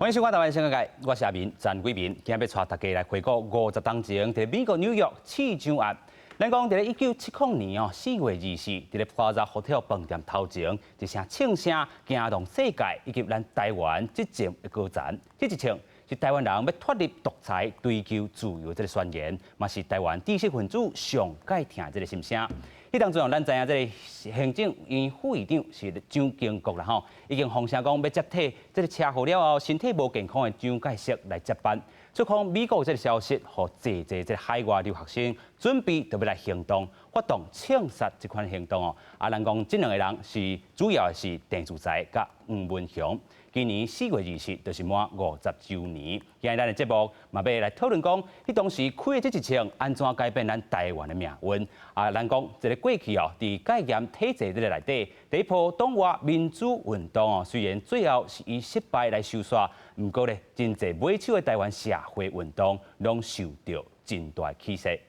歡迎收看《台灣新世界》，我是阿明陳偉民，今日欲帶大家來回顧50冬前，佇美國紐約刺蔣案。咱講佇咧1970年哦，4月24，佇咧 Plaza Hotel 飯店頭前，一聲槍聲驚動世界以及咱台灣執政的高層。這一槍是台灣人欲脫離獨裁、追求自由這个宣言，嘛是台灣知識分子上蓋疼這个心聲。彼當陣咱知影這个行政院副院長是蔣經國啦吼，已經放聲講欲接替這个車禍了後身體無健康的蔣介石來接班。出訪美國這个消息，予濟濟這个海外留學生準備著欲來行動，發動槍殺這款行動哦。啊，咱講這兩个人是主要是鄭自才佮黃文雄。今年4月24就是滿50週年。今日咱的節目嘛欲來討論講，彼當時開的這一槍，按怎改變咱台灣的命運？啊，咱講這个過去哦，佇戒嚴體制這个內底，第一波黨外民主運動哦，雖然最後是以失敗來收煞，毋過咧，真濟尾手的台灣社會運動，攏受著真大的啟示。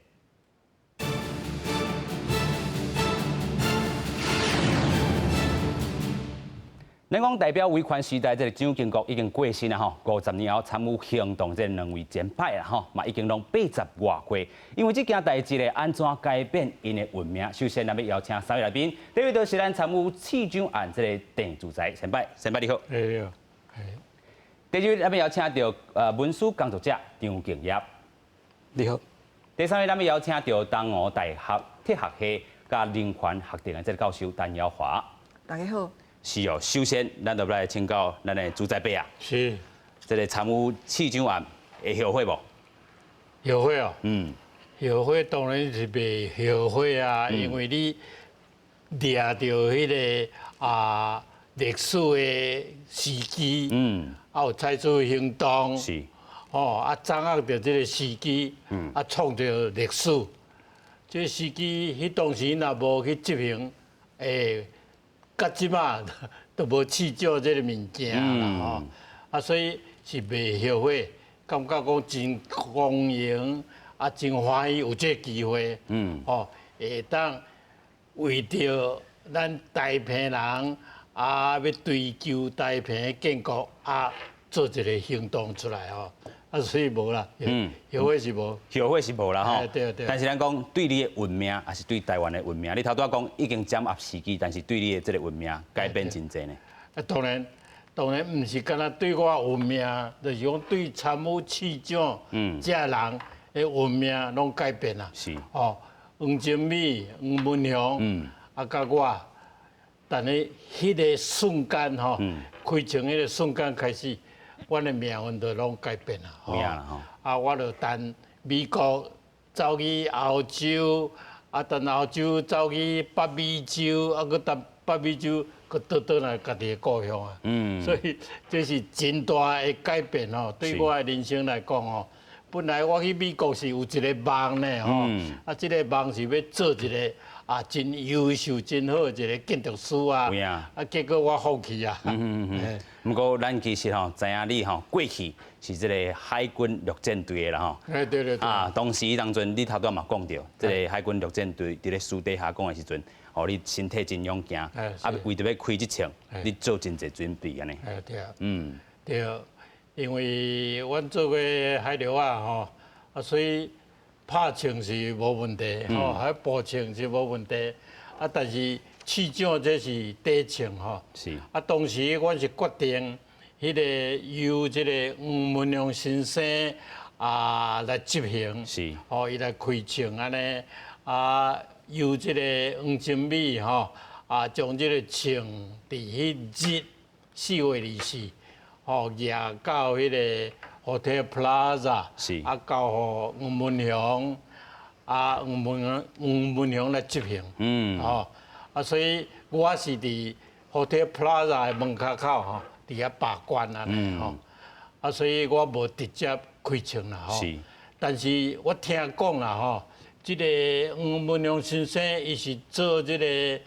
咱講代表威權時代，這个蔣經國已經過身啦吼，50年後參與行動這兩位前輩啦吼，嘛已經攏80外歲。因為這件代誌咧，按怎改變𪜶的運命？首先，咱欲邀請三位來賓，第一位就是咱參與刺蔣案這个鄭自才前輩，前輩你好。欸你好。第二位咱欲邀請著文史工作者張敬業。你好。第三位咱欲邀請著東吳大學哲學系佮人權學程的這个教授陳耀華。大家好。是哦，首先咱就來請教咱的自才伯啊。是。這个參與刺蔣案會後悔無？後悔哦。後悔當然是袂後悔啊，因為你掠著彼个啊歷史的時機，啊有採取行動，吼啊掌握著這个時機，啊創造歷史。這個時機，彼當時若無去執行，欸，到這馬都無刺蔣這个物件啦吼，啊，所以是袂後悔，感覺講真光榮，啊，真歡喜有這个機會，吼，會當為著咱台澎人啊，欲追求台澎的建國啊，做一个行動出來吼。啊，所以無啦，後悔是無，後悔是無啦吼。對對。但是咱講對你的運命，抑是對台灣的運命，你頭拄仔講已經掌握時機，但是對你的這个運命改變真濟呢。啊，當然，當然毋是干焦對我運命，就是講對參與刺蔣這人的運命攏改變啦。哦，黃金美、黃文雄，啊，佮我，但是彼个瞬間吼，開槍彼个瞬間開始。阮的命運就攏改變啦，吼！啊，我就等美國走去歐洲，啊，等歐洲走去北美洲，啊，閣等北美洲，閣倒轉來家己的故鄉啊。所以這是真大的改變吼，對我的人生來講吼，本來我去美國是有一個夢呢，吼，啊，這个夢是欲做一个啊，真優秀、真好的一个建築師啊，啊，結果我放棄啊。毋過咱其實吼知影你吼過去是這个海軍陸戰隊的啦吼。欸，對對對。啊，當時當陣你頭拄仔嘛講著，這个海軍陸戰隊佇咧私底下講的時陣，吼你身體真勇健，啊，為著欲開這槍，你做真濟準備按呢。欸，對啊。對，因為阮做過海陸仔吼，啊，所以。拍槍是無問題，吼，還步槍是無問題，啊，但是刺蔣這是短槍，吼。啊，當時阮是決定，彼个由這个黃文雄先生啊來執行，吼，伊來開槍按呢，啊，由這个黃金美吼啊將這个槍佇彼日4月24，吼，舉到彼个 Hotel Plaza，啊，交予黃文雄，啊，黃文雄來執行，吼，啊，所以我是佇 Hotel Plaza 的門跤口吼，佇遐把關按呢吼，啊，所以我無直接開槍啦吼，但是我聽講啦吼，這个黃文雄先生伊是做這个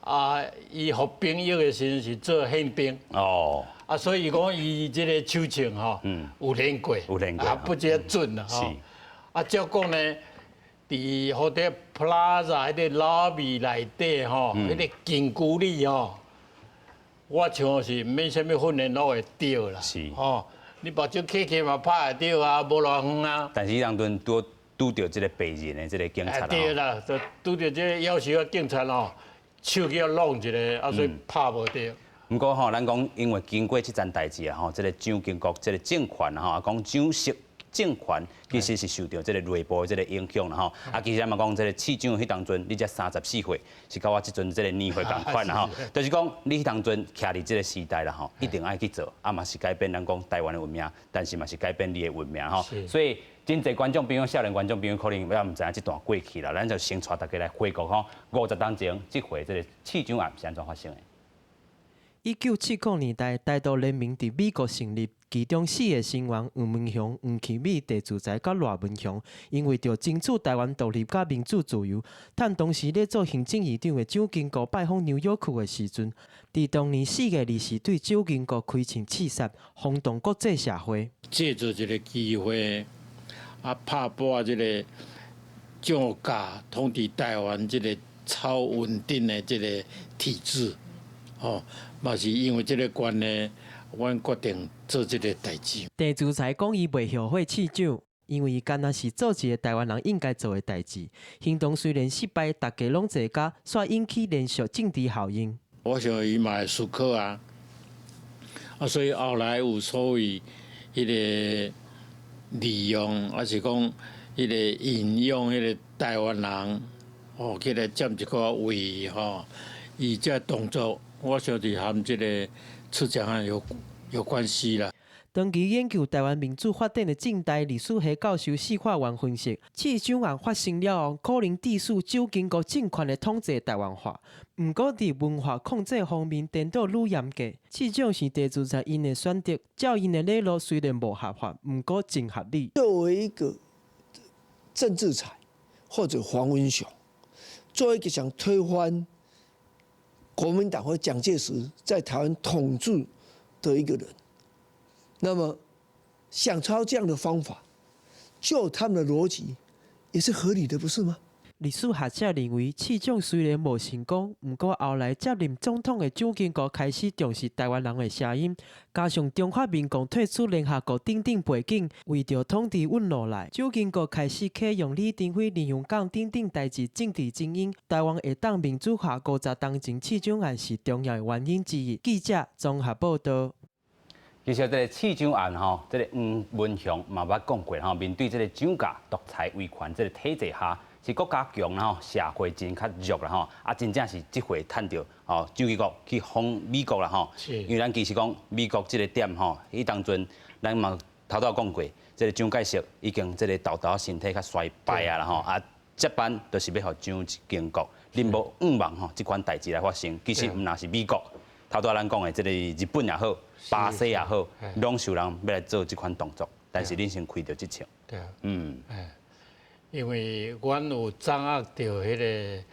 啊，伊服兵役的時陣是做憲兵。啊，所以講伊這个手槍吼，有練過，有練過，啊，不只準啦吼。啊，照講呢，佇 Hotel Plaza 彼個 lobby 內底吼，彼个近距離吼，我像是毋免啥物訓練攏會著啦。吼，你目睭瞌起嘛拍會著啊，無偌遠啊。但是彼當陣拄拄著這個白人的這個警察。對啦，就拄著這個夭壽的警察吼，手去弄一下，啊，所以拍無著。毋過吼，咱講因為經過這件代誌啊吼，這個蔣經國這個政權吼，啊講蔣氏政權其實是受著這個內部的這個影響啦吼。啊，其實咱嘛講這個市長彼當陣，你才34歲，是佮我這陣這個年歲仝款啦吼。就是講你彼當陣徛佇這個時代啦吼，一定愛去做，啊嘛是改變咱講台灣的運命，但是嘛是改變你的運命吼。所以真濟觀眾朋友、少年觀眾朋友可能猶毋知影這段過去啦，咱就先帶大家來回顧吼，50冬前這回這個市長案是按怎發生的。1970年代，台獨聯盟佇美國成立，其中四个成員黃文雄、黃其美、鄭自才佮賴文雄，𪜶為著爭取台灣獨立佮民主自由，趁當時咧做行政院長的蔣經國拜訪紐約區的時陣，佇當年4月24對蔣經國開槍刺殺，轟動國際社會。借著這個機會，啊，拍破這個蔣家統治台灣這個超穩定的這個體制，吼。嘛是因為這個關係，阮決定做這個代誌。鄭自才講伊袂後悔市長，因為伊敢若是做一个台灣人應該做的代誌。行動雖然失敗，大家攏坐監，煞引起連續政治效應。我想伊嘛會思考啊，啊，所以後來有所謂彼个利用，抑是講彼个引用彼个台灣人，哦，起來佔一個位吼，伊這動作。我想是和這個刺蔣案有關係啦。長期研究台灣民主發展的政大歷史系教授施化元分析，刺蔣案發生了後，可能致使蔣經國政權的統制台灣化。毋過佇文化控制方面顛倒愈嚴格。刺蔣是鄭自才𪜶的選擇，照𪜶的理路雖然無合法，毋過真合理。作為一個鄭自才或者黃文雄，作為一個想推翻國民黨或蔣介石在台灣統治的一個人，那麼想出這樣的方法，就他們的邏輯也是合理的，不是嗎？歷史學者認為，刺蔣雖然無成功，毋過後來接任總統的蔣經國開始重視台灣人的聲音，加上中華民國退出聯合國等等背景，為著統治穩落來，蔣經國開始啟用李登輝、林洋港等等台籍政治精英，台灣會當民主化50冬前刺蔣案是重要的原因之一。記者綜合報道。其實這個刺蔣案吼，這個黃文雄嘛捌講過吼，面對這個蔣家獨裁威權這個體制下，是國家強啦吼，社會真較弱啦吼，啊，真正是這回趁著吼，蔣經國去訪美國啦吼，因為咱其實講美國這個點吼，彼當陣咱嘛頭拄講過，這個蔣介石已經這個沓沓身體較衰敗啊啦吼，啊，接班就是欲予蔣經國，恁無向望吼，這款代誌來發生，其實毋但是美國，頭拄咱講的這個日本也好，巴西也好，攏是有人欲來做這款動作，但是恁先開著這槍。對啊。因為阮有掌握著彼个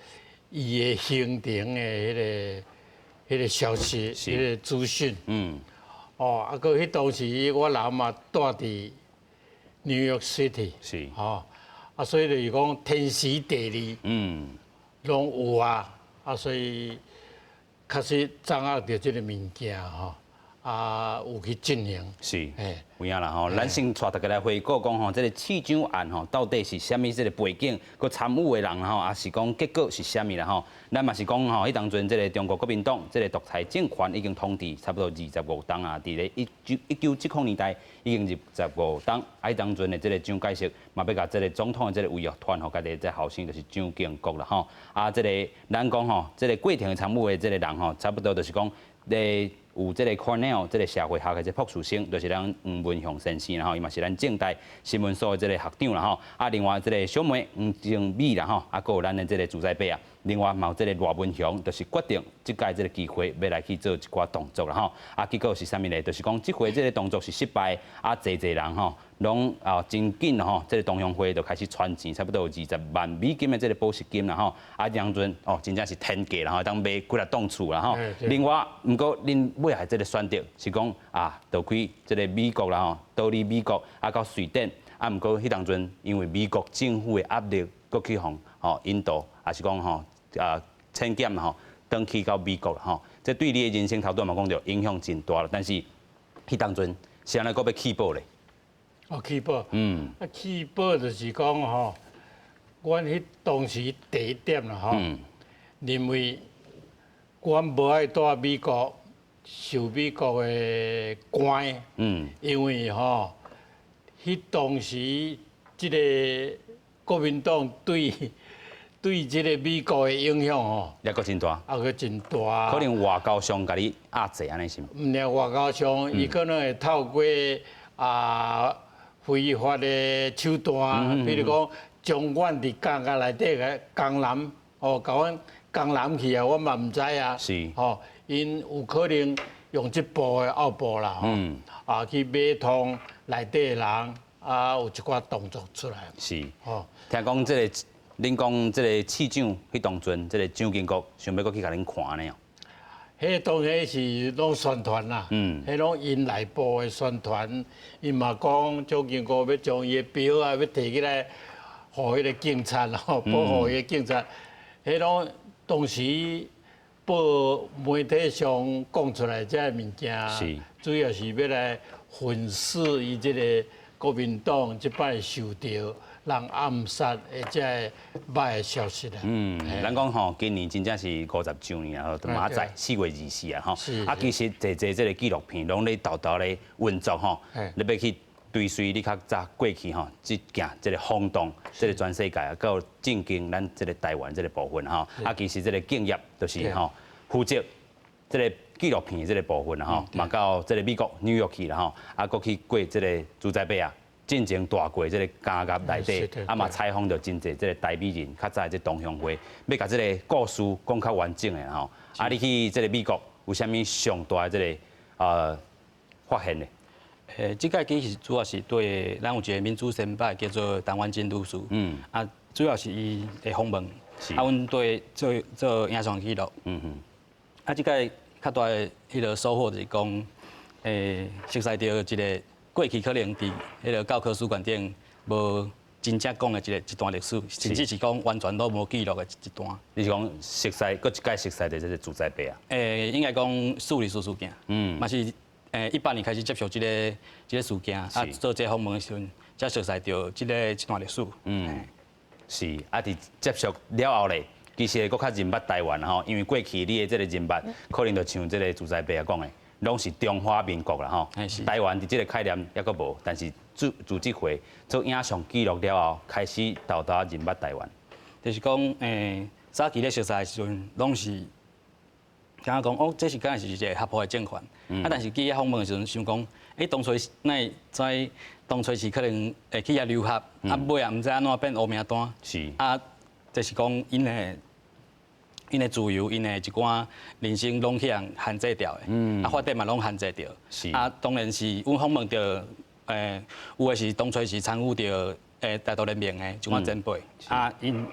伊的行程的彼个消息，彼个資訊。哦，啊，閣彼當時我人嘛蹛佇 New York City。吼，啊，所以就是講天時地利。攏有啊，啊，所以確實掌握著這个物件吼。啊，有去進行。是，有影啦吼。咱先帶大家來回顧講吼，這個刺蔣案吼，到底是啥物這個背景，閣參與的人吼，抑是講結果是啥物啦吼？咱嘛是講吼，彼當陣這個中國國民黨這個獨裁政權已經統治差不多25冬啊，佇咧1970年代已經25冬。啊，彼當陣的這個蔣介石嘛，欲共這個總統的這個位予傳予家己這後生，就是蔣經國啦吼。啊，這個咱講吼，這個過程參與的這個人吼，差不多就是講咧。有這個 Cornell 這個社會學的這個博士生，就是咱黃文雄先生啦吼，伊嘛是咱政大新聞所的這個學長啦吼。啊，另外這個小妹黃靜美啦吼，啊，閣有咱的這個朱在伯啊。另外嘛有這個賴文雄，就是決定這擺這個機會欲來去做一寡動作啦吼。啊，結果是啥物咧？就是講這回這個動作是失敗，啊，濟濟人吼攏啊真緊吼，這個同鄉會就開始傳錢，差不多有20萬美金的這個保釋金啦吼。啊，當陣哦，真正是天價啦吼，當賣幾若棟厝啦吼。另外，毋過恁尾仔這個選擇是講啊，逃開這個美國啦吼，逃離美國啊到瑞典，啊，毋過彼當陣因為美國政府的壓力，閣去予吼引渡，抑是講吼啊遣遣吼，轉去到美國吼，這對你的人生頭拄嘛講著影響真大啦。但是彼當陣是按呢閣欲棄保咧？哦，棄保，啊，棄保就是講吼，阮彼當時第一點啦吼，認為阮無愛蹛美國，受美國的關，因為吼，彼當時這个國民黨對這个美國的影響吼，抑閣真大，抑閣真大。可能外交上共你壓制按呢是毋？毋但外交上，伊可能會透過非法的手段，比如講將阮佇監獄內底的江南，哦，共阮江南去啊，我嘛毋知啊。吼，𪜶有可能用這步的後步啦，吼，去買通內底的人，有一寡動作出來。吼。聽講這个，恁講這個市長彼當陣，這个蔣經國想欲閣去共恁看呢？彼當然是攏宣傳啦，彼攏𪜶內部的宣傳，伊嘛講蔣經國欲將伊的表啊，欲提起來，予彼个警察吼，保護伊的警察，彼攏當時報媒體上講出來這个物件，主要是欲來粉飾伊這个國民黨這擺受著人暗殺的這个歹的消息啦。咱講吼，今年真正是50週年啊，明仔載4月24啊，吼。啊，其實濟濟這个紀錄片攏咧沓沓咧運作吼，你欲去追隨你較早過去吼，這件這个轟動這个全世界啊，閣有震驚咱這个台灣這个部分吼。啊，其實這个敬業就是吼負責這个紀錄片的這个部分吼，嘛到這个美國紐約去啦吼，啊，閣去過這个主宰伯啊。進前蹛過這个監獄內底，啊嘛採訪著真濟這个台美人，較早的這同鄉會，欲共這个故事講較完整的吼。啊，你去這个美國有啥物上大的這个發現呢？這擺其實主要是對咱有一个民主先輩叫做陳婉珍女士，啊，主要是伊的訪問，啊，阮對做做影像記錄，啊，這擺較大的彼个收穫就是講，熟似著一个過去可能佇彼个教科書館頂無真正講的一段歷史，甚至是講完全攏無記錄的一段。你是講熟似，閣一擺熟似著這个主宰伯啊？應該講事理事事件，嘛是18年開始接觸這个事件，啊，做這個訪問的時陣，才熟似著這段歷史。是，啊，佇接觸了後咧，其實會閣較認捌台灣吼，因為過去你的這个認捌，可能就像這个主宰伯講的，攏是中華民國啦吼。台灣佇這个概念猶閣無，但是自這回做影像記錄了後，開始沓沓認捌台灣。就是講，早期咧熟似的時陣，攏是感覺講，哦，這是敢是一个合法的政權。啊，但是去遐訪問的時陣，想講，當初哪會知當初是可能會去遐留學，啊，尾仔毋知按怎變烏名單。啊，就是講𪜶的自由，𪜶的一寡人生攏去予限制掉的。啊，發展嘛攏限制著。啊，當然是阮訪問著，有的是當初是參與著台獨聯盟的一寡前輩。啊，𪜶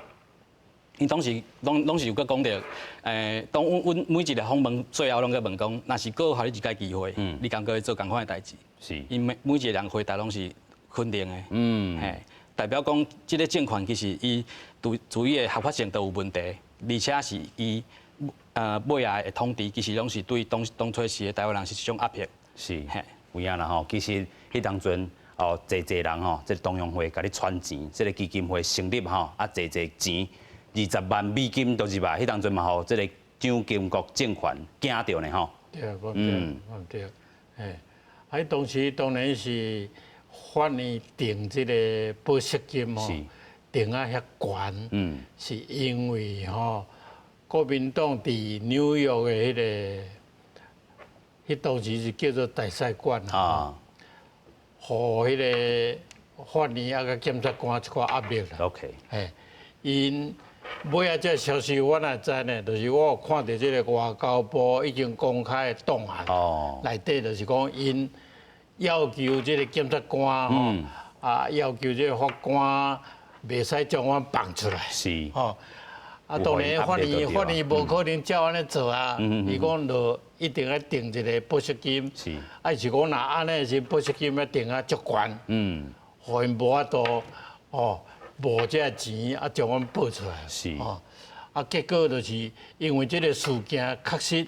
當時攏是有閣講著，當阮每一个訪問最後攏閣問講，若是閣予你一擺機會，你敢閣會做仝款的代誌？𪜶每一个人回答攏是肯定的。嘿，代表講這个政權其實伊對伊的合法性都有問題，而且是伊尾仔的統治，其實攏是對當初時的台灣人是一種壓迫。是，有影啦吼。其實彼當陣哦，濟濟人吼，這个同鄉會共你傳錢，這个基金會成立吼，啊，濟濟錢，20萬美金都入來，彼當陣嘛予這个蔣經國政權驚著呢吼。對，無對，無對，嘿，啊，當時當然是法院定這个保釋金吼，定啊遐懸，是因為吼國民黨佇紐約的彼个，彼當時是叫做大使館啊，予彼个法院啊佮檢察官一寡壓力啦。 嘿，𪜶尾仔這消息我哪知呢？就是我有看著這个外交部已經公開的檔案，內底就是講𪜶要求這个檢察官吼，啊要求這个法官袂使將阮放出來。吼，啊當然法院無可能照按呢做啊，伊講就一定愛定一个保釋金。啊是講若按呢時保釋金欲定啊足懸。予𪜶無法度哦。無這个錢啊，將阮保出來。哦，啊，結果就是因為這个事件確實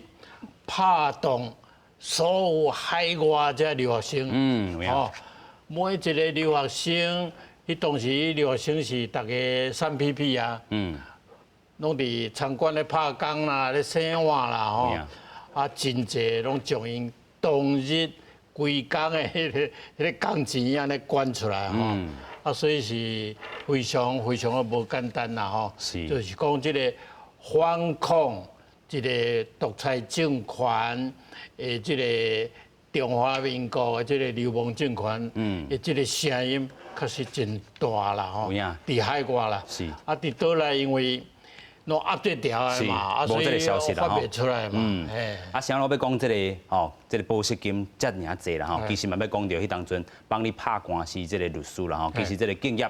拍動所有海外這留學生，吼，每一個留學生，彼當時留學生是逐家散屁屁啊，攏佇餐館咧拍工啦，咧洗碗啦，吼，啊，真濟攏將𪜶當日規工的彼個工錢按呢捐出來，吼，啊，所以是非常非常的無簡單啦，吼，就是講這個反抗這個獨裁政權的這個中華民國的這個流亡政權的這個聲音確實真大啦，吼，佇海外啦，啊，佇島內因為攏壓制牢的嘛，啊，所以發袂出來嘛。啊，啥攏欲講這个吼，這个保釋金遮爾濟啦吼，其實嘛欲講著彼當陣幫你拍官司這个律師啦吼，其實這个敬業，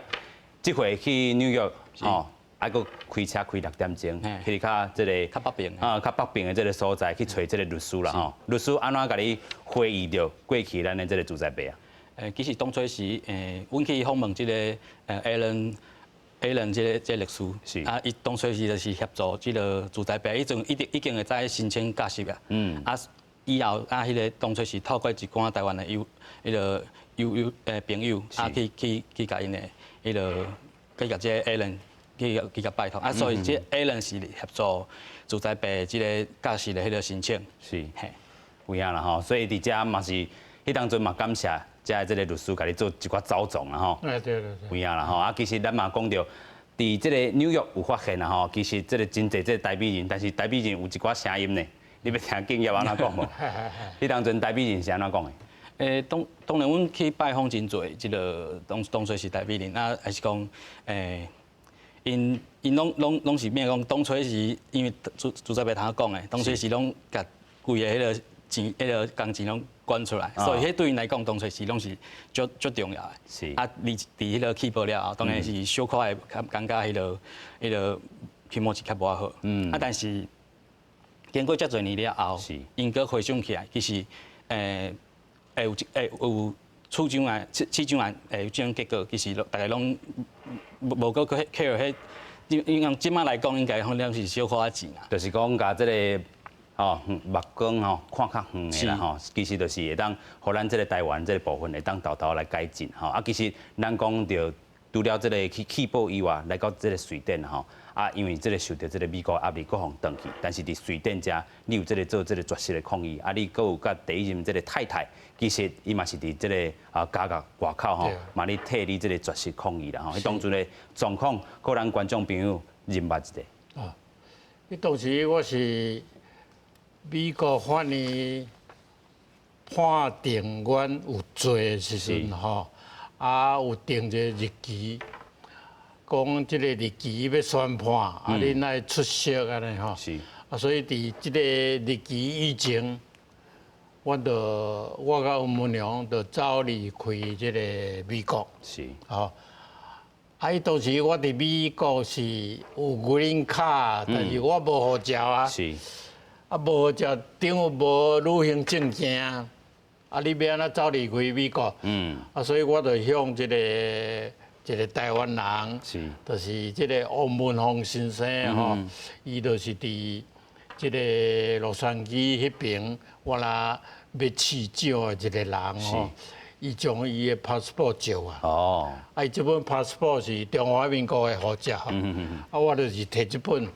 這回去紐約吼，啊，閣開車開6點鐘，去較這个較北爿啊，較北爿的這个所在去揣這个律師啦吼。律師按怎共你回憶著過去咱的這个朱在伯啊？其實當初時，阮去訪問這个Alan 這个律師，啊，伊當初時就是協助這个朱在伯，彼陣已經會使申請假釋啊。啊，以後啊，彼个當初是透過一寡台灣的友，彼个友友朋友，啊，去共𪜶的，彼个去共這个 Alan 去共拜託，啊，所以這 Alan 是協助朱在伯這个假釋的彼个申請。是，有影啦吼，所以佇遮嘛是，彼當陣嘛感謝遮的這个律師共你做一寡走狀啦吼。哎，對對對。有影啦吼，啊，其實咱嘛講著，佇這个紐約有發現啦吼，其實這个真濟這个台美人，但是台美人有一寡聲音呢，你欲聽敬業按怎講無？彼當陣台美人是按怎講的？當然，阮去拜訪真濟，這个當初是台美人，啊，還是講，𪜶攏是變講，當初是因為朱在伯頭講的，當初是攏共規个彼个錢，彼个工錢攏捐出來，所以彼對𪜶來講，當初是攏是足足重要的。啊，佇彼个起報了後，當然是小可會較感覺彼个起碼是較無好。啊，但是經過遮濟年了後，𪜶閣回想起來，其實會有處長案、市長案會有這種結果，其實逐家攏無閣去 care 彼，因為這馬來講，應該可能是小可仔錢啦。就是講共這个吼，目光吼看較遠的啦吼，其實就是會當予咱這个台灣這个部分會當沓沓來改進吼。啊，其實咱講著除了這个去起報以外，來到這个瑞典吼，啊，因為這个受著這个美國壓力，閣予轉去。但是佇瑞典遮，你有這个做這个絕食的抗議，啊，你閣有佮第一任這个太太，其實伊嘛是佇這个監獄外口吼，嘛咧替你這个絕食抗議啦吼。彼當陣的狀況，閣予咱觀眾朋友認捌一下。啊，彼當時我是美國法院判定阮有罪的時陣吼，啊有定一个日期，講這个日期欲宣判，啊恁愛出席按呢吼。啊，所以佇這个日期以前，阮就我佮黃文雄就走離開這个美國。吼。啊！彼當時我佇美國是有 green card，但是我無護照啊。啊，無護照，等於無旅行證件，啊，你欲按怎走離開美國？啊，所以我就向這个一个台灣人，就是這个王文峰先生吼，伊就是佇這个洛杉磯彼爿，我若欲市長的一个人吼，伊將伊的 passport 借我。啊，伊這本 passport 是中華民國的護照。啊，我就是提這本。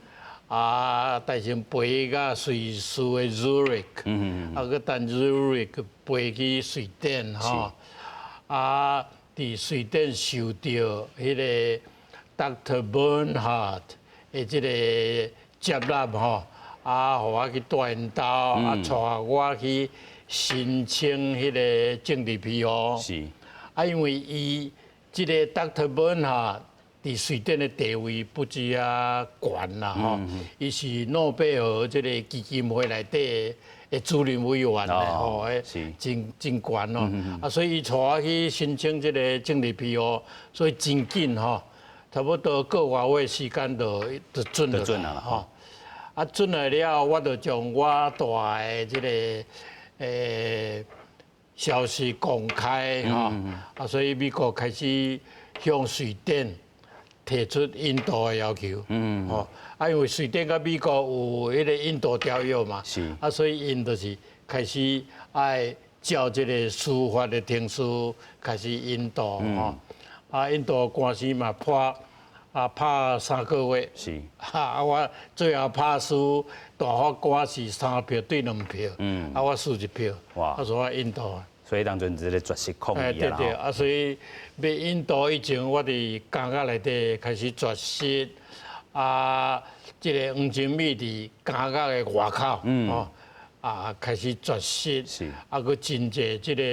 啊，帶先飛到瑞士的 Zurich，啊，閣等 Zurich 飛去瑞典吼，啊，佇瑞典受著彼个 Dr. Bernhard 的這个接納吼，啊，予我去蹛𪜶兜，啊，帶我去申請彼个政治庇護。啊，因為伊這个 Dr. Bernhard 佇瑞典的地位不止啊懸啦吼，伊是諾貝爾這个基金會內底的主任委員咧吼，真真懸哦。啊，所以伊帶我去申請這个政治庇護，所以真緊吼，差不多個外月時間就准了啦吼。啊，准來了後，我就將我帶的這个消息公開吼，啊，所以美國開始向瑞典提出引渡的要求，吼，啊，因為瑞典佮美國有彼个引渡條約嘛，啊，所以𪜶就是開始愛照這個司法的程序開始引渡吼，啊引渡官司嘛判啊拍3個月，啊我最後拍輸，大法官是3票對2票，啊我輸1票，啊所以我引渡。所以當陣這個絕食抗議。對對，啊所以欲引渡以前，我佇監獄內底開始絕食，啊，這個黃金米佇監獄的外口，吼，啊開始絕食，啊閣真濟這個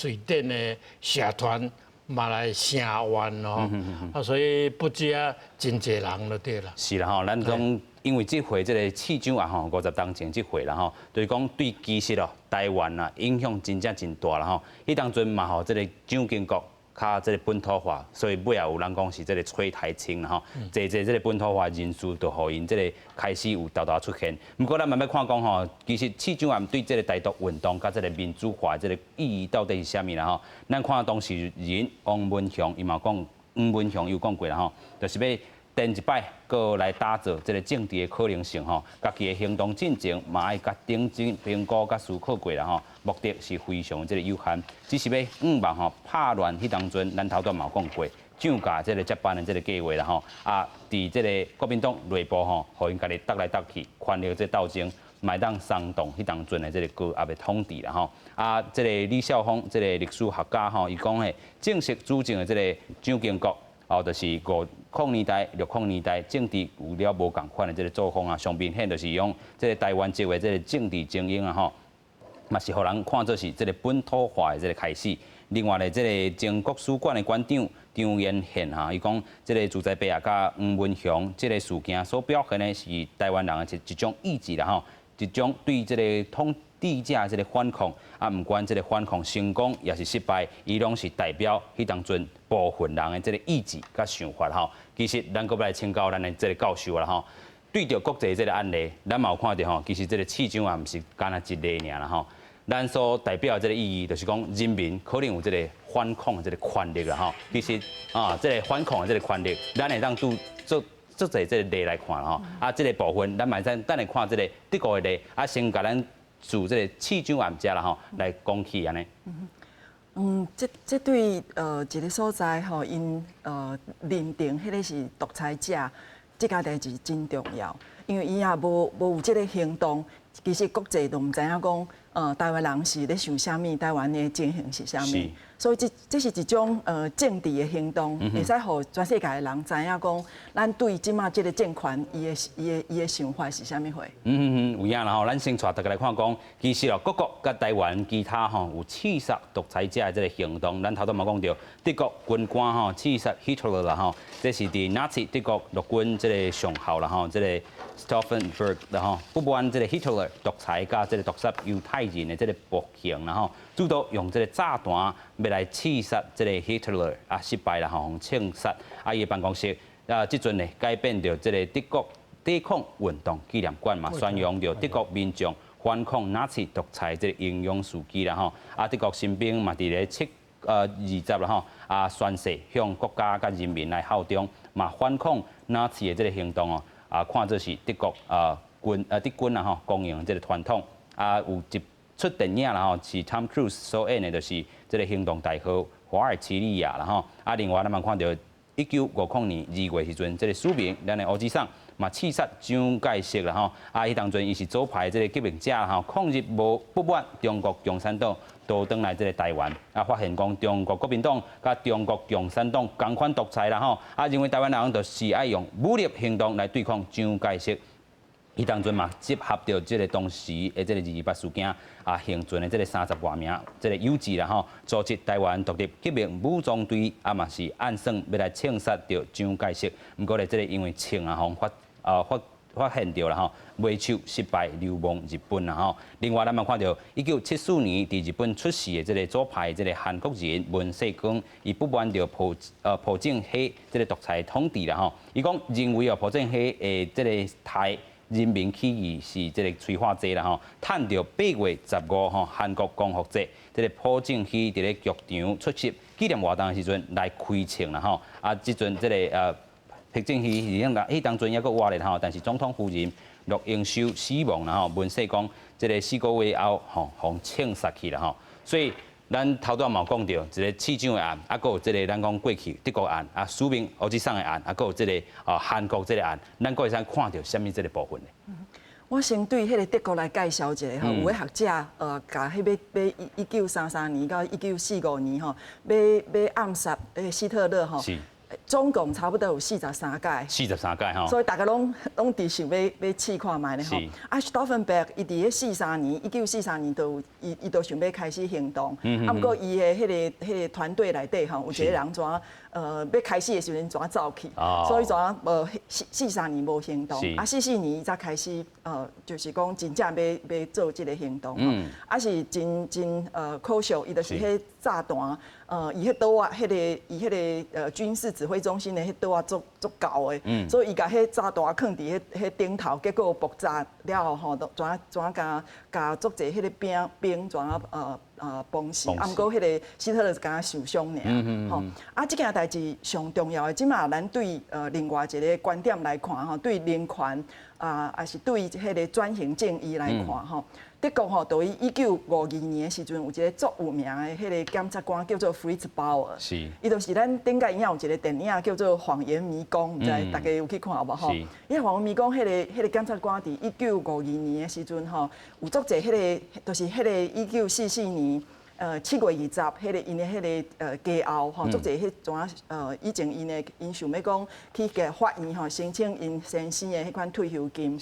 瑞典的社團嘛來聲援哦，啊所以不止啊真濟人就對啦。是啦吼，咱講因為這回這個刺蔣案吼，50冬前這回啦吼，就是講對其實哦台灣啊影響真正真大啦吼。彼當陣嘛予這個蔣經國較這個本土化，所以尾仔有人講是這個崔台青啦吼，濟濟這個本土化人士就予𪜶這個開始有沓沓出現。毋過咱慢慢看講吼，其實刺蔣案對這個台獨運動佮這個民主化這個意義到底是啥物啦吼？咱看當時人王文雄伊嘛講，黃文雄有講過啦吼，就是欲展一擺，閣來打造這個政治的可能性吼，家己的行動進程嘛愛共認真評估佮思考過啦吼，目的是非常這個有限，只是欲向望吼拍亂彼當陣，咱頭拄嘛有講過，蔣共這個接班的這個計劃啦吼，啊，佇這個國民黨內部吼，予𪜶家己鬥來鬥去，權力這鬥爭，嘛會當鬆動彼當陣的這個高壓的統治啦吼。啊，這個李少峰這個歷史學家吼，伊講的正式主政的這個蔣經國。哦，就是50年代、60年代政治有了無仝款的這個作風啊，上明顯就是用這個台灣籍的這個政治精英啊吼，嘛是予人看做是這個本土化的這個開始。另外咧，這個前國史館的館長張延憲哈，伊講這個朱在伯啊，佮黃文雄這個事件所表現的是台灣人的一種意志啦吼，一種對這個統治者這個反抗，啊，毋管這個反抗成功抑是失敗，伊攏是代表彼當陣部分人的這個意志佮想法吼。其實咱閣欲來請教咱的這個教授啦吼，對著國際這個案例，咱嘛有看著吼，其實這個刺蔣案毋是干焦一例爾啦吼。咱所代表的這個意義，就是講人民可能有這個反抗的這個權力啦吼。其實啊，這個反抗的這個權力，咱會當拄做做濟這個例來看吼。啊，這個部分咱嘛會使等下看這個德國的例，啊，先共咱自這個刺蔣案遮啦吼來講起按呢。嗯，這對一個所在吼，𪜶認定彼個是獨裁者，這件代誌真重要，因為伊若無有這個行動，其實國際都毋知影講，台灣人是咧想啥物，台灣的情形是啥物。所以這是一種政治的行動，會使予全世界的人知影講，咱對這馬這個政權伊的想法是啥物貨。嗯嗯嗯，有影啦吼，咱先帶大家來看講，其實哦，各國佮台灣其他吼有刺殺獨裁者的這個行動，咱頭拄嘛講著，德國軍官吼刺殺希特勒啦吼，這是佇納粹德國陸軍這個上校啦吼，這個 Stauffenberg 啦吼，不滿這個希特勒獨裁佮這個毒殺猶太人的這個暴行啦吼，主動用這個炸彈欲來刺殺這個希特勒啊，失敗啦吼，予槍殺啊，伊的辦公室啊，這陣呢改變著這個德國抵抗運動紀念館嘛，宣揚著德國民眾反抗納粹獨裁這個英勇事蹟啦吼，啊，德國新兵嘛佇咧7月20啦吼，啊宣誓向國家佮人民來效忠，嘛反抗納粹的這個行動哦，啊看做是德國啊軍啊德軍啦吼光榮這個傳統，啊有一齣電影啦吼，是 Tom Cruise 所演的，就是這個行動代號華爾奇利亞啦吼，啊另外咱嘛看著1950年2月時陣，這個史明咱的烏茲桑嘛刺殺蔣介石啦吼，啊彼當陣伊是左派這個革命者吼，抗日無不滿中國共產黨逃轉來這個台灣，啊發現講中國國民黨佮中國共產黨仝款獨裁啦吼，啊認為台灣人就是愛用武力行動來對抗蔣介石。彼當陣嘛，集合著這個當時的這個228事件啊，幸存的這個30外名這個有志啦吼，組織台灣獨立革命武裝隊，啊嘛是暗算欲來槍殺著蔣介石。毋過咧，這個因為槍啊，予發現著啦吼，袂手失敗流亡日本啦吼。另外，咱嘛看著1974年佇日本出世的這個左派這個韓國人文世光，伊不滿著朴正熙這個獨裁統治啦吼。伊講認為哦，朴正熙的這個台人民起義是這個催化劑啦吼，趁著8月15吼，韓國光復節，這個朴正熙佇咧劇場出席紀念活動的時陣來開槍啦吼，啊，這陣這個朴正熙是彼彼當陣猶閣活咧吼，但是總統夫人駱英修死亡啦吼，問世講這個4個月後吼，予槍殺去啦吼，所以咱頭拄仔嘛有講著一個市長的案，啊，閣有這個咱講過去德國案，啊，史明烏茲桑的案，啊，閣有這個啊韓國這個案，咱閣會使看著啥物這個部分咧？我先對彼個德國來介紹一下吼，有的學者共彼欲欲1933年到1945年吼，欲欲暗殺希特勒吼，總共差不多有四十三擺。四十三擺吼。所以大家攏攏佇想欲欲試看覓咧吼。啊，史道芬伯伊佇彼四三年，1943年就伊伊就想欲開始行動。啊，毋過伊的彼個彼個團隊內底吼，有一個人怎欲開始的時陣怎走去，所以怎無四四三年無行動。啊，44年伊才開始就是講真正欲欲做這個行動。啊，是真真可惜，伊就是彼炸彈，伊彼桌仔，彼個伊彼個軍事指揮中心的彼桌仔足足厚的，所以伊共彼炸彈囥佇彼彼頂頭，結果爆炸了後吼，都怎怎共共足濟彼個兵兵怎崩死，啊，毋過彼個希特勒敢若受傷爾，吼。啊，這件代誌上重要的，這馬咱對另外一個觀點來看吼，對人權啊，抑是對彼個轉型正義來看吼。德國吼，佇1952年的時陣，有一個足有名的彼個檢察官叫做 Fritz Bauer，伊就是咱頂擺有一個電影叫做《謊言迷宮》，毋知大家有去看無吼？伊《謊言迷宮》彼個檢察官佇1952年的時陣吼，有足濟彼個，就是彼個1944年7月20，彼個𪜶的彼個家後吼，足濟彼怎以前𪜶的𪜶想欲講去共法院吼申請𪜶先生的彼款退休金。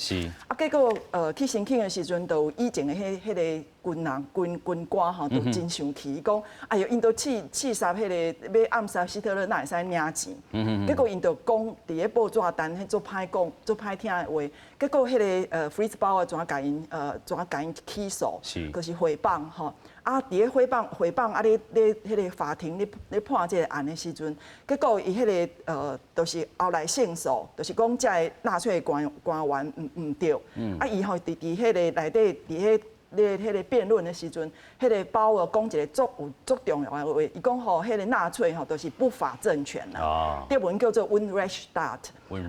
啊，結果去申請的時陣，就有以前的彼彼個軍人軍軍官吼，都真生氣，伊講哎喲，𪜶都刺刺殺彼個欲暗殺希特勒，哪會使領錢？結果𪜶就講佇咧報紙單，彼足歹講、足歹聽的話。結果彼個Fritz Bauer 怎共𪜶怎共𪜶起訴，就是誹謗吼。啊，佇咧誹謗誹謗啊，咧咧彼個法庭咧咧判這個案的時陣，結果伊彼個就是後來勝訴，就是講這个納粹官官員毋毋對。啊，伊吼佇佇彼個內底佇彼咧彼個辯論的時陣，彼個鮑爾講一個足有足重要的話，伊講吼，彼個納粹吼就是不法政權啦，德文叫做 Unrechtsstaat。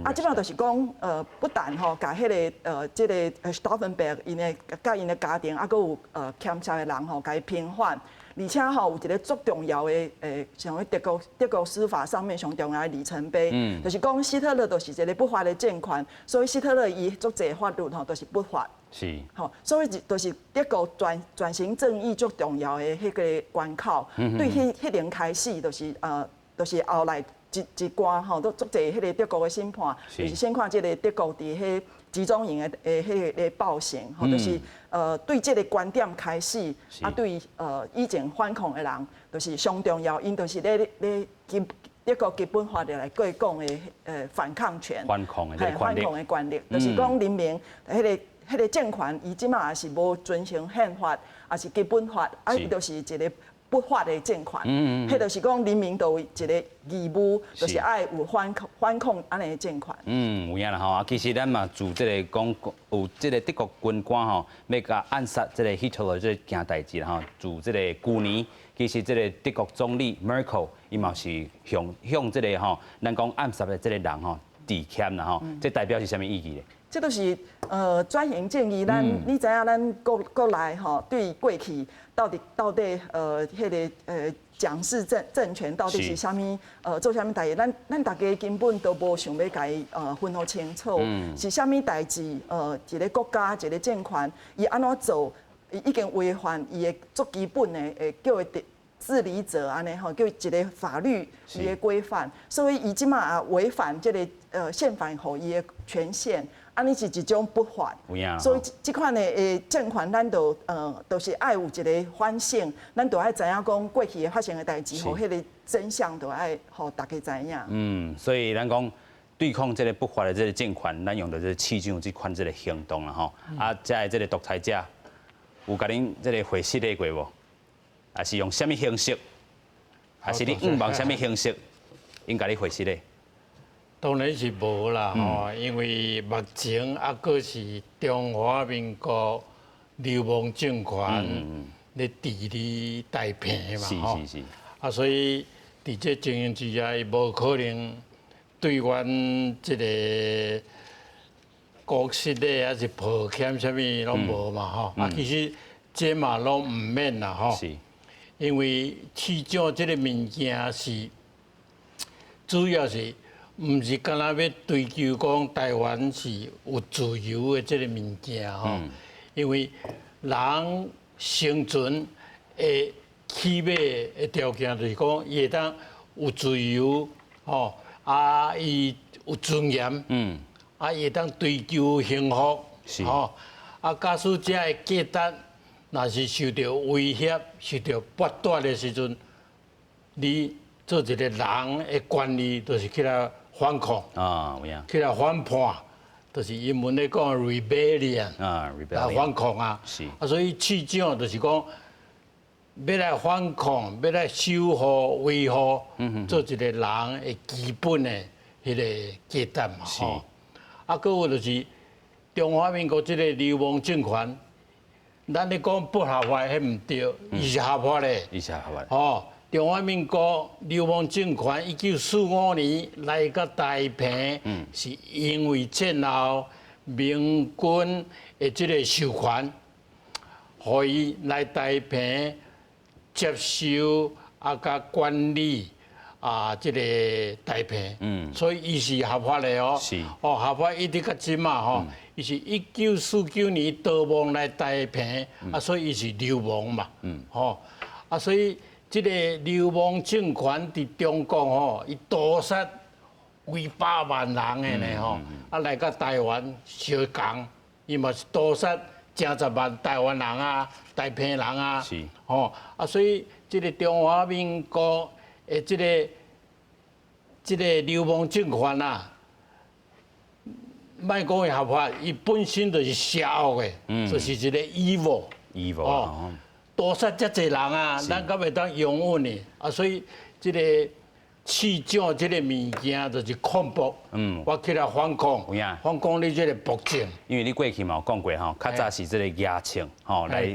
啊，這擺就是講，不但吼，共彼個這個 Stauffenberg 𪜶的佮𪜶的家庭，啊，閣有牽涉的人吼，共伊平反，而且吼有一個足重要的像德國德國司法上面上重要的里程碑，就是講希特勒就是一個不法的政權，所以希特勒伊足濟法律吼都是不法。吼，所以就是德國轉轉型正義足重要的彼個關口，對彼彼年開始，就是就是後來一一關吼，都足濟彼個德國的審判，就是先看這個德國佇彼集中營的的彼個暴行，吼，就是對這個觀點開始，啊對以前反抗的人，就是上重要，𪜶就是咧咧基德國基本法內底講的反抗權，反抗的反抗的權利，就是講人民彼個。彼個政權，伊這馬也是無遵循憲法，抑是基本法，啊，伊就是一個不法的政權。彼就是講人民都有一個義務，就是愛有反抗反抗按呢的政權。嗯，有影啦吼。啊，其實咱嘛自這個講有這個德國軍官吼，欲共暗殺這個希特勒這件代誌啦吼。自這個舊年，其實這個德國總理 Merkel 伊嘛是向向這個吼，咱講暗殺的這個人吼致歉啦吼。這代表是啥物意義咧？這都是轉型正義，咱你知影，咱國國內吼對過去到底到底彼個蔣氏政政權到底是啥物做啥物代誌，咱咱大家根本都無想欲共伊分予清楚，是啥物代誌？一個國家一個政權，伊按怎做，伊已經違反伊的足基本的叫伊治理者按呢吼，叫一個法律伊的規範，所以伊這馬也違反這個憲法予伊的權限。按呢是一種不法，所以這款的政權，咱就就是愛有一個反省，咱就愛知影講過去發生的代誌，予彼個真相，就愛予大家知影。嗯，所以咱講對抗這個不法的這個政權，咱用著這個市長這款這個行動啦吼。啊，遮的這個獨裁者有共恁這個回失禮過無？抑是用啥物形式？抑是你向望啥物形式？𪜶共你回失禮？當然是無啦，吼，因為目前猶閣是中華民國流亡政權咧治理太平嘛，吼，啊，所以佇這情形之下，伊無可能對阮這个國實的還是抱歉啥物攏無嘛吼。啊，其實這嘛攏毋免啦吼。因為市長這个物件是主要是毋是干焦欲追求講台灣是有自由的這个物件吼。因為人生存的起碼的條件就是講，伊會當有自由吼，啊，伊有尊嚴，啊，伊會當追求幸福，吼，啊，假使這个價值若是受著威脅、受著剝奪的時陣，你做一個人的權利，就是起來反抗，啊，有影，起來反叛，就是英文咧講 rebellion，來反抗啊，啊，所以市長就是講，欲來反抗，欲來守護、維護，做一個人的基本的彼个價值嘛，吼。啊，閣有就是中華民國這个流亡政權，咱咧講不合法，彼毋對，伊是合法的。伊是合法。吼，中華民國流亡政權1945年來到台澎，是因為戰後盟軍的這个授權，予伊來台澎接收啊，佮管理啊，這个台澎，所以伊是合法的哦。哦，合法一直到這馬吼，伊是1949年逃亡來台澎，啊，所以伊是流亡嘛。吼，啊，所以這个流亡政權佇中國吼，伊屠殺幾百萬人的呢吼，啊來到台灣相仝，伊嘛是屠殺成十萬台灣人啊、台澎人啊，吼，啊，所以這个中華民國的這个流亡政權啊，莫講伊合法，伊本身就是邪惡的，就是一个 evil。 evil 哦，屠殺遮濟人啊，咱敢會當容忍的？啊，所以這个市長這个物件就是抗暴，我起來反抗，反抗你這个暴政。因為你過去嘛有講過吼，較早是這个牙槍吼來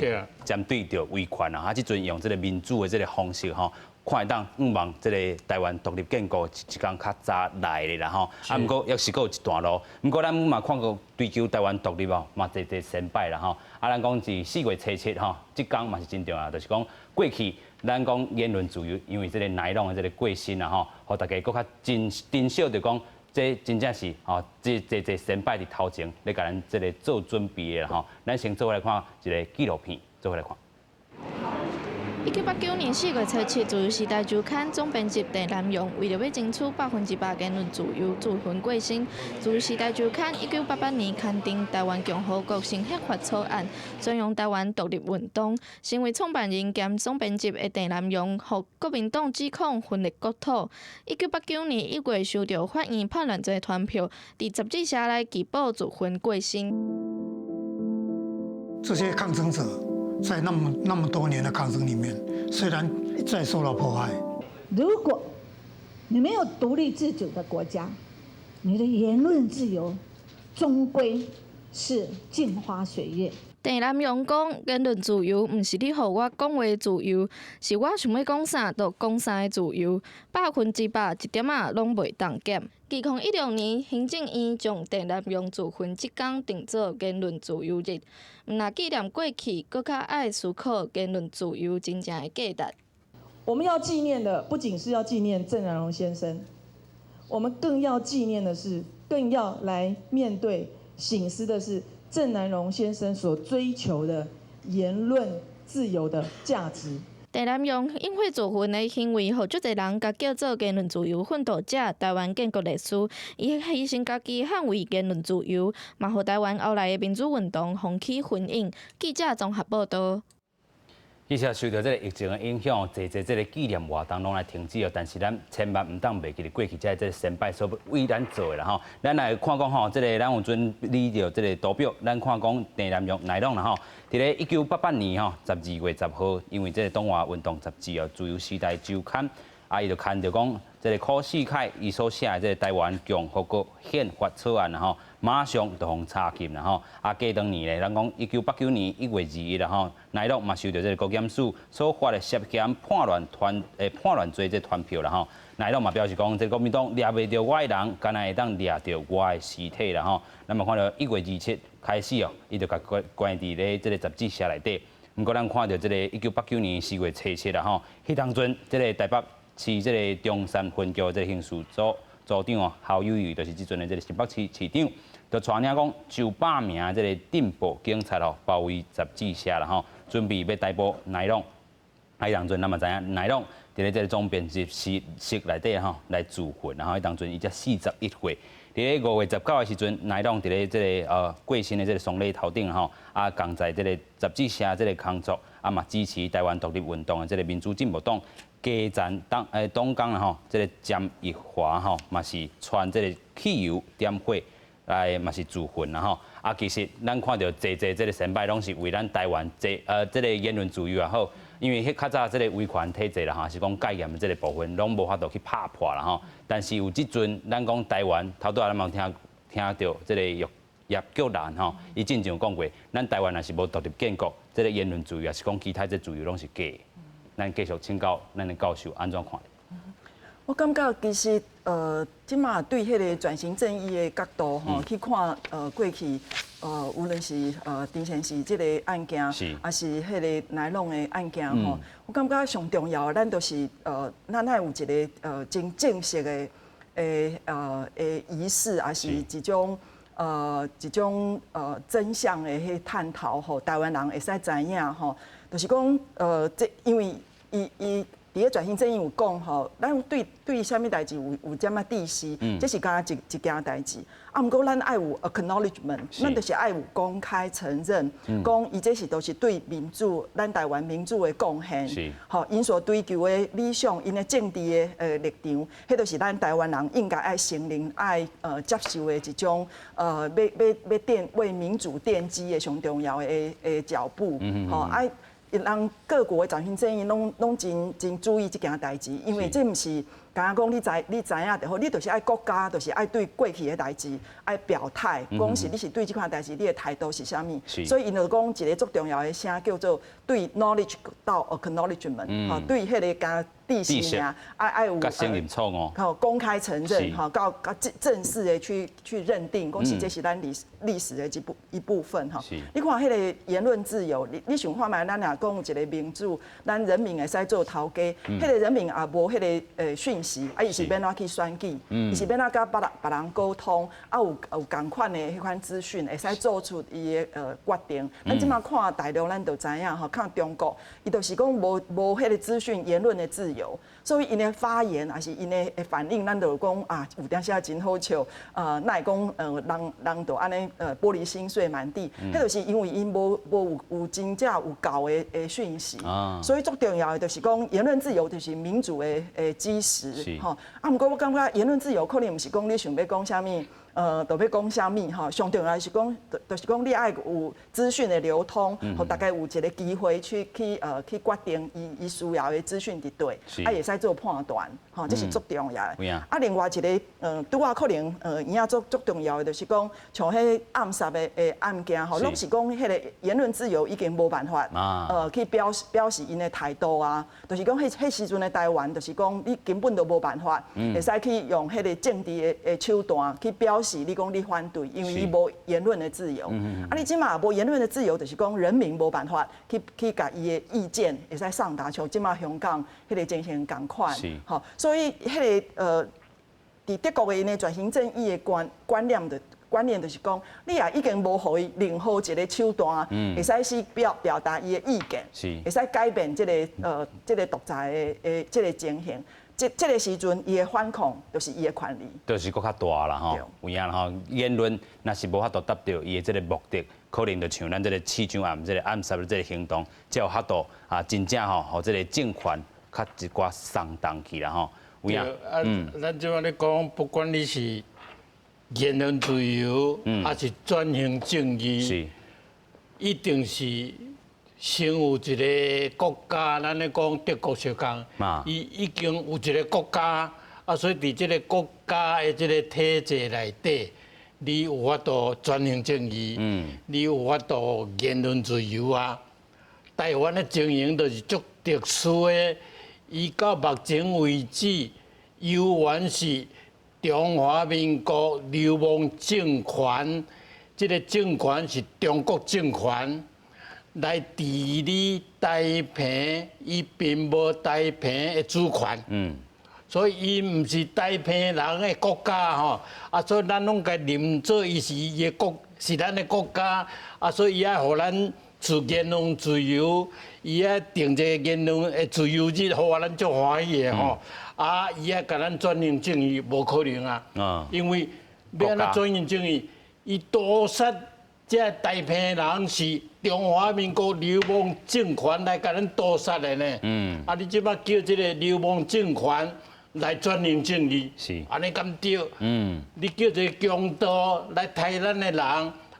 針對著威權啊，啊，這陣用這个民主的這个方式吼，看會當向望這个台灣獨立建國一工較早來的啦吼，啊，毋過猶是閣有一段路，毋過咱嘛看過追求台灣獨立哦，嘛濟濟先輩啦吼，啊，咱講是4月初7吼，這工嘛是真重要，就是講過去咱講言論自由，因為這个乃朗的這个過身啊吼，予大家閣較真珍惜著講，這真正是吼，這濟濟先輩佇頭前咧共咱這个做準備的啦吼。咱先做伙來看一个紀錄片，做伙來看。1989年4月初7，自由時代週刊總編輯鄭南榕為著欲爭取100%言論自由，自焚過身。自由時代週刊1988年刊登台灣共和國新憲法草案，宣揚台灣獨立運動。身為創辦人兼總編輯的鄭南榕，予國民黨指控分裂國土。1989年1月，收著法院叛亂罪傳票，佇雜誌社內拒保自焚過身。這些抗爭者在那麼那麼多年的抗爭裡面，雖然一再受到迫害。如果你沒有獨立自主的國家，你的言論自由終歸是鏡花水月。鄭南榕講，言論自由毋是你予我講話自由，是我想欲講啥就講啥的自由，100%一點仔攏袂當減。2016年，行政院將鄭南榕自焚這工定做言論自由日，毋但紀念過去，閣較愛思考言論自由真正的價值。我們要紀念的不僅是要紀念鄭南榕先生，我們更要紀念的是，更要來面對省思的是鄭南榕先生所追求的言論自由的價值。鄭南榕引火自焚的行為，予足濟人共叫做言論自由奮鬥者、台灣建國烈士。伊犧牲家己捍衛言論自由，嘛予台灣後來的民主運動風起雲湧。記者綜合報導。其實受著這个疫情的影響，濟濟這个紀念活動攏來停止哦。但是咱千萬毋當袂記得過去這個先輩所為咱做的啦吼。咱來看講吼，這个咱有準備著這个圖表，咱看講鄭南榕乃朗啦吼。佇咧1988年吼，12月10號，因為這个黨外運動雜誌哦，《自由時代週刊》啊，伊就刊著講，這个柯四凱伊所寫的這个台灣共和國憲法草案啦吼，馬上就予查禁啦吼。啊，過當年咧，咱講1989年1月21啦吼，乃朗嘛受著這个國檢署所發的涉嫌叛亂團叛亂罪這傳票啦吼。乃朗嘛表示講，這國民黨掠袂著我的人，敢若會當掠著我的屍體啦吼。咱嘛看著1月27開始哦，伊就共關關佇咧這個雜誌社內底。毋過咱看著這個1989年4月初七啦吼，彼當陣這個台北市這個中山分局這個刑事組組長哦，侯友宜，就是這陣的這個新北市市長，就帶領講900名這個鎮暴警察哦，包圍雜誌社啦吼，準備欲逮捕乃朗。啊，彼當陣咱嘛知影，乃朗佇咧這個總編輯室室內底吼來自焚，然後彼當陣伊才41歲。佇咧5月19的時陣，乃朗佇咧這個過身的這個喪禮頭頂吼，啊，仝在這個雜誌社這個工作，啊嘛支持台灣獨立運動的這個民主進步黨基層黨黨工啦吼，這個詹益華吼嘛是傳這個汽油點火來嘛是自焚啦吼。啊，其實咱看著濟濟這個先輩攏是為咱台灣這這個言論自由也好。因為彼較早這個威權體制啦吼，是講戒嚴的這個部分，攏無法度去拍破啦吼。但是有這陣，咱講台灣頭拄仔咱嘛有聽聽著這個葉葉菊蘭吼，伊進前有講過，咱台灣若是無獨立建國，這個言論自由抑是講其他這自由攏是假的。咱繼續請教咱的教授按怎看？我感覺其實這馬對彼個轉型正義的角度吼去看過去無論是陳善時這個案件，抑是彼個乃朗的案件吼，我感覺上重要的，咱就是咱愛有一個真正式的的儀式，抑是一種真相的彼探討吼，台灣人會使知影吼，就是講這因為伊伊。佇咧轉型正義有講吼，咱對對啥物代誌有有這麼知識，這是敢若一一件代誌。啊，毋過咱愛有 acknowledgement，咱就是愛有公開承認，講伊這是都是對民主，咱台灣民主的貢獻。吼，𪜶所追求的理想，𪜶的政治的立場，彼就是咱台灣人應該愛承認、愛接受的一種欲欲欲奠為民主奠基的上重要的的腳步。吼，愛。人各國的轉型正義攏攏真真注意這件代誌，因為這毋是敢若講你知你知影就好，你就是愛國家，就是愛對過去的代誌愛表態，講是你是對這款代誌你的態度是啥物。所以𪜶就講一個足重要的聲叫做對 knowledge 到 acknowledgement，吼，對彼個敢知識爾，愛愛有承認錯誤，吼，公開承認，吼，到較正正式的去去認定，講是這是咱歷歷史的一部一部分，吼。你看彼個言論自由，你你想看覓？咱若講一個民主，咱人民會使做頭家，彼個人民也無彼個訊息，啊，伊是欲按怎去選舉？伊是欲按怎佮別人別人溝通？啊，有有仝款的彼款資訊，會使做出伊的決定。咱這馬看大陸，咱就知影吼，看中國，伊就是講無無彼個資訊言論的自由，所以𪜶的發言抑是𪜶的反應，咱就講啊，有當時仔真好笑，哪會講人人就按呢玻璃心碎滿地，彼就是因為𪜶無無有有真正有夠的的訊息，所以足重要的就是講言論自由就是民主的的基石，吼。啊，毋過我感覺言論自由可能毋是講你想欲講啥物，就欲講啥物吼。上重要是講，就是講你愛有資訊的流通，予大家有一個機會去去去決定伊伊需要的資訊佇佗，啊會使做判斷，吼，這是足重要的。啊，另外一個，拄仔可能有影足足重要的，就是講像彼暗殺的的案件吼，攏是講彼個言論自由已經無辦法，去表示表示𪜶的態度啊，就是講彼彼時陣的台灣，就是講你根本就無辦法，會使去用彼個政治的的手段去表示你講你反對，因為伊無言論的自由。啊，你這馬無言論的自由，就是講人民無辦法去去共伊的意見會使送達，像這馬香港彼個情形仝款。吼，所以彼個佇德國的𪜶的轉型正義的觀觀念的觀念就是講，你也已經無予伊任何一個手段，會使去表表達伊的意見，會使改變這個這個獨裁的的這個情形。這這個時陣，伊的反抗就是伊的權利，就是閣較大啦吼。有影吼，言論若是無法度達到伊的這個目的，可能就像咱這個市長案這個暗殺的這個行動，才有法度啊，真正吼，予這個政權較一寡鬆動去啦吼。有影，啊，咱這馬咧講，不管你是言論自由，抑是轉型正義，一定是先有一個國家，咱咧講德國相仝，伊已經有一個國家，啊，所以佇這個國家的這個體制內底，你有法度轉型正義，你有法度言論自由啊。台灣的情形就是足特殊的，伊到目前為止，猶原是中華民國流亡政權，這个政權是中國政權來治理台澎，伊並無台澎的主權。所以伊毋是台澎人的國家吼，啊，所以咱攏共認做伊是伊的國，是咱的國家，啊，所以伊愛予咱自言論自由，伊愛定一个言論的自由日，予咱足歡喜的吼。啊，伊愛共咱轉型正義，無可能啊，因為欲按怎轉型正義，伊屠殺這台澎人是中華民國流亡政權來共咱屠殺的呢。啊，你這擺叫這个流亡政權來轉型正義，按呢敢對？你叫一个強盜來刣咱的人，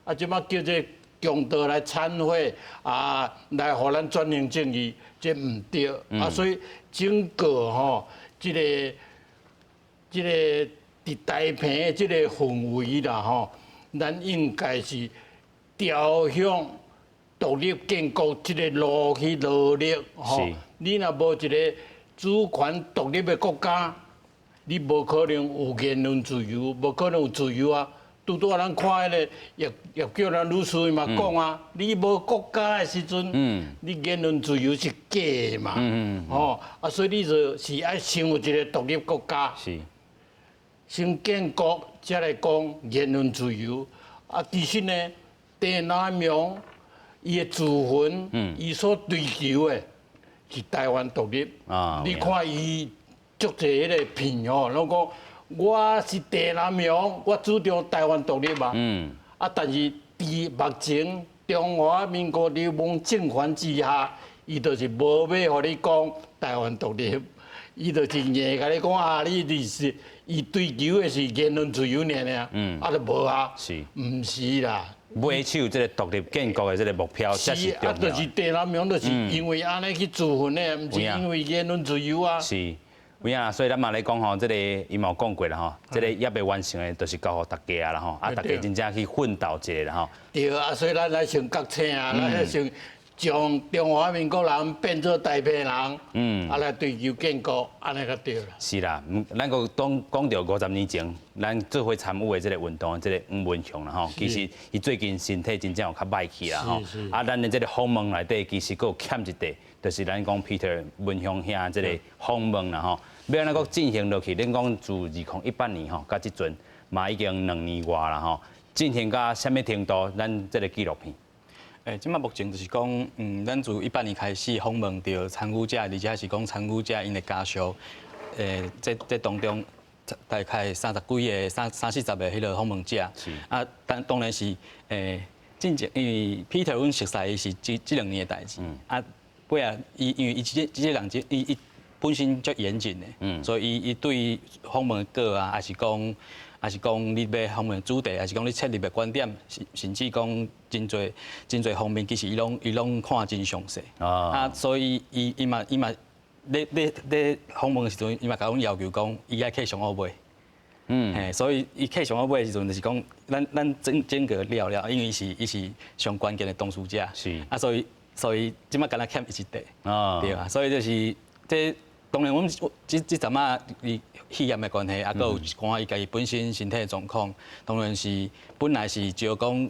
啊，這擺叫這个強盜來懺悔，啊，來予咱轉型正義，這毋對。啊，所以整個吼，這个佇台澎的這个氛圍啦吼，咱應該是朝向獨立建國這个路去努力吼。你若無一个主權獨立的國家，你無可能有言論自由，無可能有自由啊！拄拄仔咱看彼个葉葉菊蘭女士嘛講啊，你無國家的時陣，你言論自由是假的嘛，吼啊，所以你就是愛先有一个獨立國家，先建國，才來講言論自由。啊，其實呢，鄭南榕伊的自焚，伊所追求的是台灣獨立。你看伊足濟彼个片吼，攏講我是鄭南榕，我主張台灣獨立嘛。啊，但是佇目前中華民國流亡政權之下，伊就是無欲予你講台灣獨立，伊就是硬共你講啊，你就是伊追求的是言論自由爾爾，啊，就無啊，毋是啦。尾手這个獨立建國的這个目標才是重要。啊，就是鄭南榕，就是因為按呢去自焚的，毋是因為言論自由啊。是，有影，所以咱嘛咧講吼，這个伊嘛有講過啦吼，這个猶未完成的，就是交予大家啊啦吼，啊，大家真正去奮鬥一下啦吼。對啊，所以咱來先覺醒啊，咱先將中華民國人變做台澎人，啊來追求建國，按呢較對啦。是啦，咱閣當講著50年前，咱做伙參與的這个運動，這个黃文雄啦吼，其實伊最近身體真正有較歹去啦吼。啊，咱的這个訪問內底其實閣有欠一塊，就是咱講 Peter 文雄兄這个訪問啦吼。欲按怎閣進行落去？恁講自2018年吼，到這陣嘛已經2年外啦吼，進行到啥物程度？咱這个紀錄片。欸，這擺目前就是講，咱自18年開始訪問著參與者，而且是講參與者𪜶的家屬，欸，這當中大概三十幾个、三三四十个彼个訪問者。啊，但當然是，欸，進前因為 Peter 阮熟似伊是這2年的代誌。啊，尾仔伊因為伊這個人，伊本身足嚴謹的，所以伊對訪問稿啊，抑是講你欲訪問主題，抑是講你切入的觀點，甚至講真濟真濟方面，其實伊攏看真詳細。啊，所以伊嘛咧訪問的時陣，伊嘛共阮要求講，伊愛客上好尾。嘿，所以伊客上好尾的時陣，就是講咱整整個了了，因為伊是上關鍵的當事者。啊，所以這擺敢若欠伊一塊。對啊，所以就是這。當然，阮這陣仔伊肺炎的關係，啊，閣有一寡伊家己本身身體的狀況，當然是本來是照講，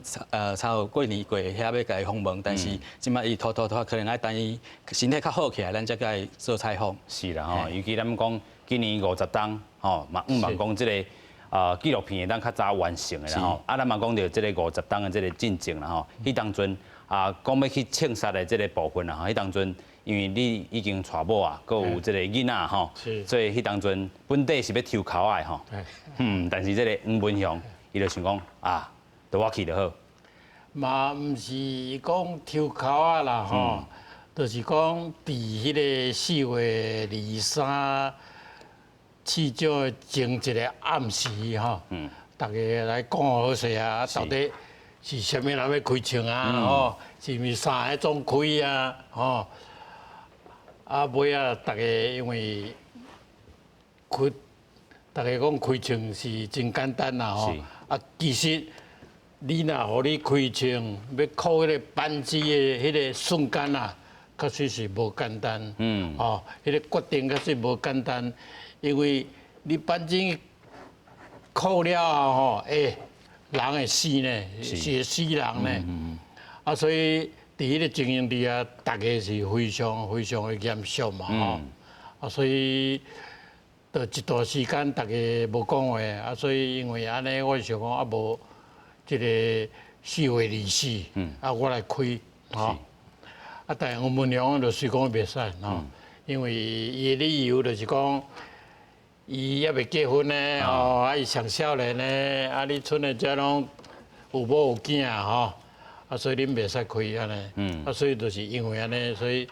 差不多過年過遐欲共伊訪問，但是這擺伊拖拖拖，可能愛等伊身體較好起來，咱才共伊做採訪。是啦吼，尤其咱講今年50冬吼，嘛向望講這个紀錄片會當較早完成的啦吼。啊，咱嘛講著這个50冬的這个進程啦吼，彼當陣啊，講欲去銃殺的這个部分啦吼，彼當陣。因為你已經娶某啊，閣有這个囡仔吼，所以彼當陣本底是欲抽鉤仔的吼，但是這个黃文雄，伊就想講啊，就我去就好。嘛毋是講抽鉤仔啦吼，就是講佇彼个4月23市長的前一个暗時吼，逐家來講好勢啊，到底是啥物人欲開槍啊？吼，是毋是三个總開啊？吼？啊，尾仔，逐家因為開，逐家講開槍是真簡單啦吼。啊，其實你若予你開槍，欲扣彼个扳機的彼个瞬間啊，確實是無簡單。哦，彼个決定確實無簡單，因為你扳罾扣了後吼，欸，人會死呢，是會死人呢。啊，所以佇彼个情形底下，大家是非常非常的嚴肅嘛吼。啊，所以就一段時間大家無講話，啊，所以因為按呢，我想講啊，無這個4月24，啊，我來開，吼。啊，但是黃文雄就是講袂使吼，因為伊的理由就是講，伊猶未結婚呢，吼，啊，伊上少年呢，啊，你賰的遮攏有某有囝吼，啊，所以恁袂使開按呢，啊，所以就是因為按呢，所以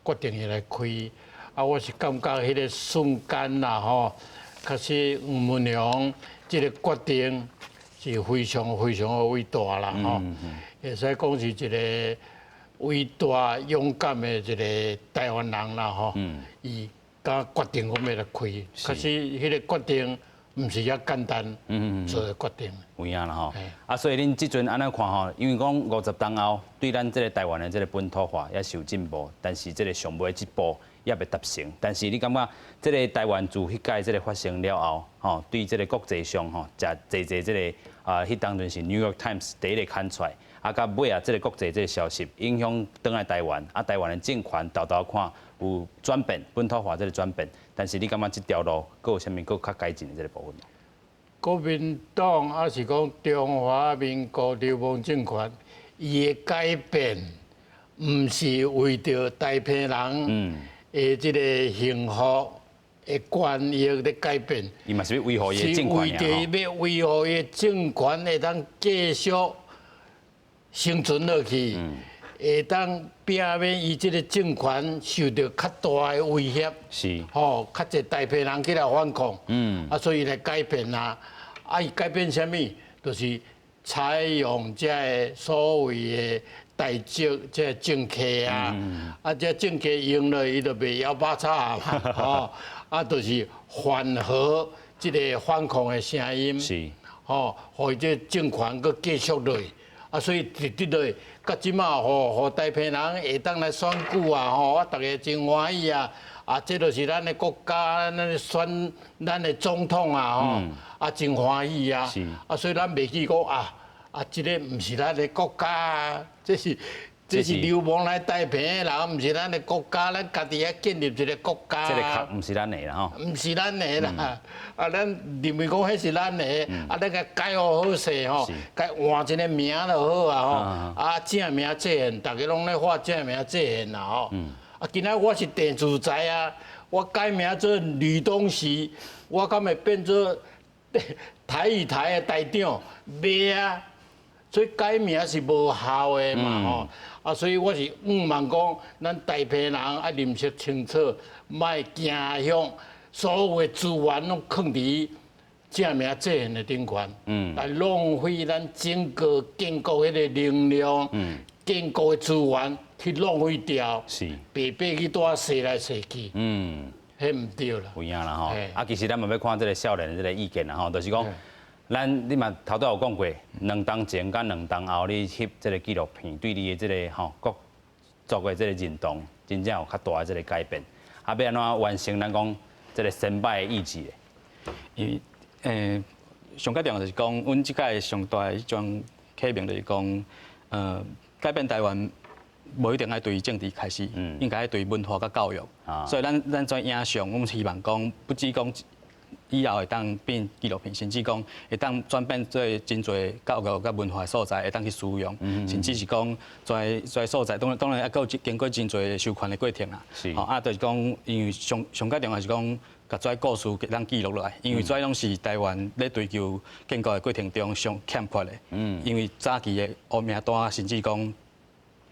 決定伊來開。啊，我是感覺彼个瞬間啦吼，確實黃文雄這个決定是非常非常的偉大啦吼，會使講是一个偉大勇敢的一个台灣人啦吼，伊敢決定講欲來開，確實彼个決定毋是遐簡單做的決定。有影啦吼，啊，所以恁這陣按呢看吼，因為講50冬後對咱這个台灣的這个本土化也是有進步，但是這个上尾這步猶未達成。但是你感覺這个台灣自彼屆這个發生了後，吼，對這个國際上吼，誠濟濟這个啊，彼當陣是 New York Times 第一个刊出來，啊，到尾啊，這个國際這个消息影響轉來台灣，啊，台灣的政權沓沓看有轉變，本土化這个轉變，但是你感覺這條路閣有啥物閣較改進的這个部分無？國民黨抑是講中華民國流亡政權，伊的改變，毋是為著台澎人的這个幸福的權益咧改變，伊嘛是欲維護伊的政權，是為著欲維護伊的政權會當繼續生存落去，會當避免伊這个政權受著較大的威脅，吼，較濟台澎人起來反抗，啊，所以來改變啊，啊，伊改變啥物？就是採用這个所謂的台籍這个政客啊，啊，這政客用了伊就袂枵肉炒嘛，吼，啊，就是緩和這个反抗的聲音，吼，予伊這政權閣繼續落去，啊，所以直直落去，到這馬吼，予台澎人會當來選舉啊，吼，啊，逐家真歡喜啊，啊，這就是咱的國家，咱選咱的總統啊，吼，啊，真歡喜啊，啊，所以咱袂記講啊，啊，這个毋是咱的國家啊，這是流亡來台澎的人，毋是咱的國家，咱家己愛建立一个國家。這个殼毋是咱的啦吼。毋是咱的啦，啊，咱認為講彼是咱的，啊，咱共改好好勢吼，共換一个名就好啊吼，啊，正名正言，逐家攏咧喊正名正言啦吼。啊，今仔我是鄭自才啊，我改名做呂東時，我敢會變做台語台的台長？袂啊。所以改名是無效的嘛吼，啊，所以我是向望講，咱台澎人愛認識清楚，莫驚向所有的資源攏囥佇正名正言的頂懸，來浪費咱整個建國彼个能量，建國的資源去浪費掉，白白去拄仔踅來踅去，彼毋對啦。有影啦吼，啊，其實咱嘛欲看這个少年的這个意見啦吼，就是講。咱你嘛頭拄有講過，2冬前佮2冬後，你翕這个紀錄片，對你的這个吼國族的這个認同，真正有較大的這个改變。啊，欲按怎完成咱講這个先輩的意志咧？因為上較重要就是講，阮這擺上大的彼種啟明就是講，改變台灣無一定愛對政治開始，應該愛對文化佮教育。所以咱這影像，阮希望講，不只講。以後會當變紀錄片，甚至講會當轉變做真濟教育佮文化的素材，會當去使用，甚至是講這這素材，當然當然猶閣有經過真濟授權的過程啦。吼啊，就是講，因為上上較重要是講，共這故事會當記錄落來，因為這攏是台灣咧追求建國的過程中上欠缺的。因為早期的烏名單，甚至講。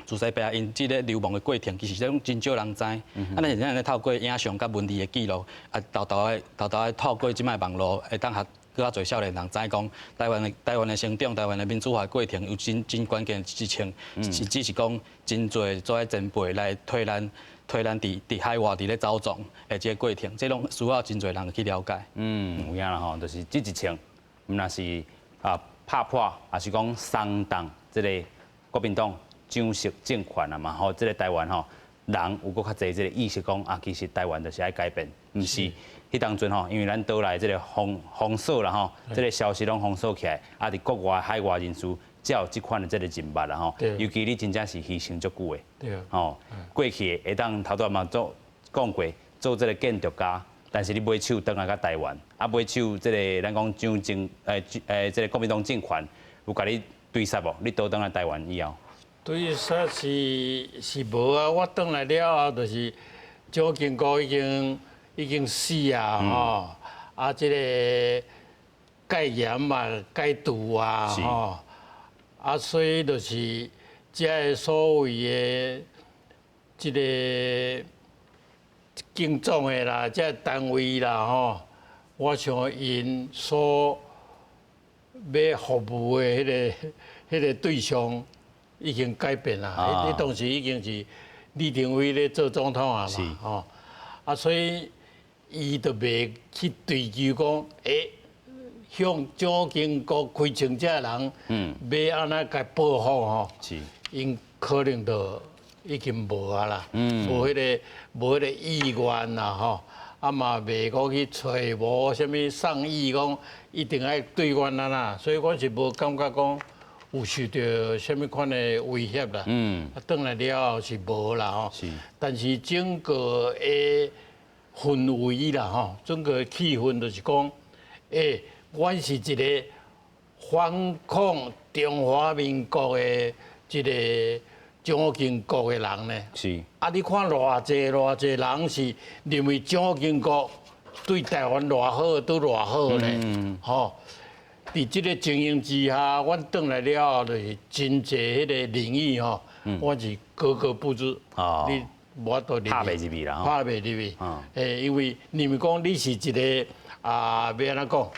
自西伯𪜶這个流亡的過程，其實攏真少人知。啊，咱是咱咧透過影像佮文字的記錄，啊，沓沓的沓沓的透過這擺網路，會當予閣較濟少年人知講，台灣的成長、台灣的民主化的過程有真真關鍵的支撐，甚至是講真濟這前輩來替咱佇海外佇咧走傱的這个過程，這攏需要真濟人去了解。嗯，有影啦吼，就是這一槍，毋若是啊拍破，抑是講鬆動這个國民黨。蔣式政權啊嘛，吼，這个台灣吼，人有閣較濟這个意識講啊，其實台灣就是愛改變，毋是彼當陣吼，因為咱島內這个封鎖啦吼，這个消息攏封鎖起來，啊，佇國外海外人士才有這款的這个認捌啦吼。尤其你真正是犧牲足久的，吼，過去會當頭拄嘛做講過，做這个建築家，但是你尾手轉來到台灣，啊，尾手這个咱講蔣政這个國民黨政權有共你追殺無？你倒轉來台灣以後？追殺是無啊，我轉來了後就是蔣經國已經死啊吼，啊，這个戒嚴嘛解除啊吼，啊，所以就是這个所謂的這个警總的啦，這个單位啦吼，我想𪜶所欲服務的彼個對象已經改變啦，彼當時已經是李登輝咧做總統啊嘛，吼，啊，所以伊就袂去追究講，向蔣經國開槍這个人，欲按怎共報復吼，𪜶可能就已經無啊啦，無彼個意願啦吼，啊嘛袂閣去揣無啥物上意講一定愛對阮按怎，所以我是無感覺講有受著啥物款的威脅啦，啊，轉來了後是無啦吼，但是整個的氛圍啦吼，整個氣氛就是講，阮是一個反抗中華民國的這個蔣經國的人呢。啊，你看偌濟偌濟人是認為蔣經國對台灣偌好，都偌好呢，吼。佇這个情形之下，阮轉來了後，就是真濟彼个領域吼，我是格格不入。你無法度入去。拍袂入去啦。拍袂入去。因為認為講你是一个啊，欲按怎講，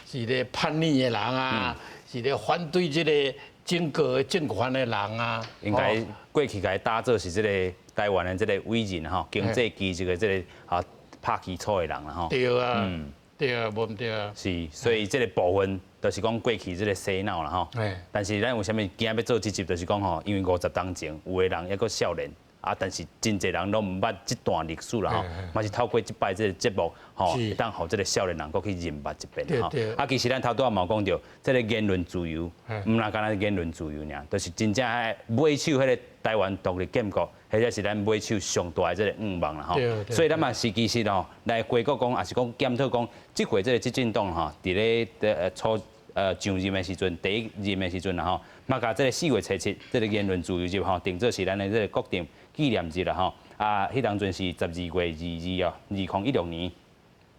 是一个叛逆的人啊，是咧反對這个整個政權的人啊。應該過去共伊當做是這个台灣的這个偉人吼，經濟基石的這个啊拍基礎的人啦吼。對啊。對啊，無毋對啊。是，所以這个部分就是講過去這个洗腦啦吼。但是咱為啥物今仔欲做這集，就是講吼，因為50冬前有的人猶閣少年，啊，但是真濟人攏毋捌這段歷史啦吼。嘛是透過這擺這个節目吼，會當予這个少年人閣去認捌一遍吼。啊，其實咱頭拄仔嘛有講著，這个言論自由，毋若干焦言論自由爾，就是真正愛尾手彼个台灣獨立建國，彼個是咱尾手上大的這个願望啦吼。所以咱嘛是其實吼，來回顧講，抑是講檢討講，這回這个執政黨吼，佇咧初上任的時陣，第一任的時陣啦吼，嘛共這个4月初7這个言論自由日吼，定做是咱的這个國定紀念日啦吼。啊，彼當陣是12月22哦，2016年，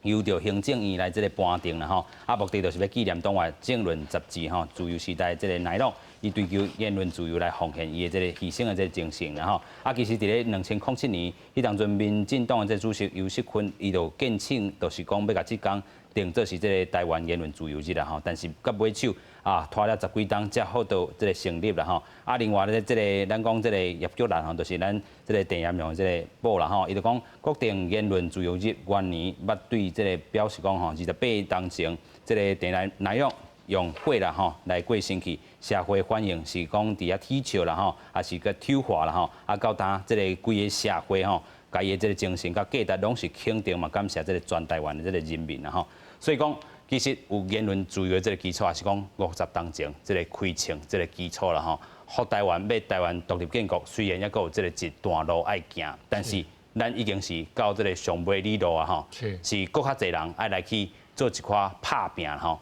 由著行政院來這个頒定啦吼。啊，目的就是欲紀念黨外政論雜誌吼，自由時代這个乃朗，伊追求言論自由來奉獻伊的這个犧牲的這个精神啦吼。啊，其實佇咧2007年，彼當陣民進黨的這个主席游錫堃，伊就建請，就是講欲共這工定做是這个台灣言論自由日啦吼。但是到尾手啊，拖了十幾冬才好到這个成立啦吼。啊，另外咧，這个咱講這个葉菊蘭吼，就是咱這个鄭南榕這个某啦吼，伊就講國定言論自由日元年，捌對這个表示講吼，28冬前，這个鄭南榕用火啦吼來過身去，社會反應是講佇遐恥笑啦吼，抑是閣醜化啦吼，啊到今這个規个社會吼，共伊的這个精神佮價值攏是肯定嘛，感謝這个全台灣的這个人民啦吼。所以講，其實有言論自由的這个基礎，抑是講50冬前這个開槍這个基礎啦吼。予台灣欲台灣獨立建國，雖然猶閣有這个一段路愛行，但是咱已經是到這个上尾里路啊吼，是閣較濟人愛來去做一寡拍拚吼。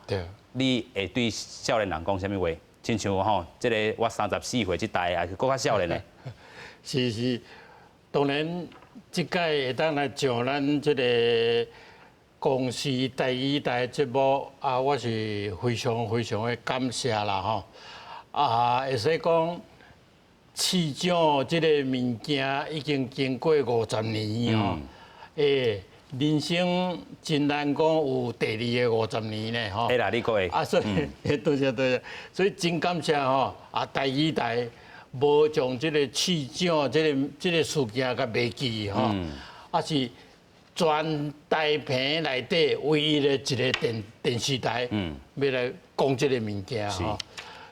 你會對少年人講啥物話？親像吼，這个我34歲這代，抑是閣較少年的。是是，當然這擺會當來上咱這个公視台語台節目啊，我是非常非常的感謝啦吼。啊，會使講市長這个物件已經經過50年吼，人生真難講有第二个50年呢吼。會啦，你講會。啊，所以多謝多謝，所以真感謝吼啊，台語台無將這個市長這個事件共袂記吼，啊是全台坪內底唯一的一个電視台，欲來講這个物件吼。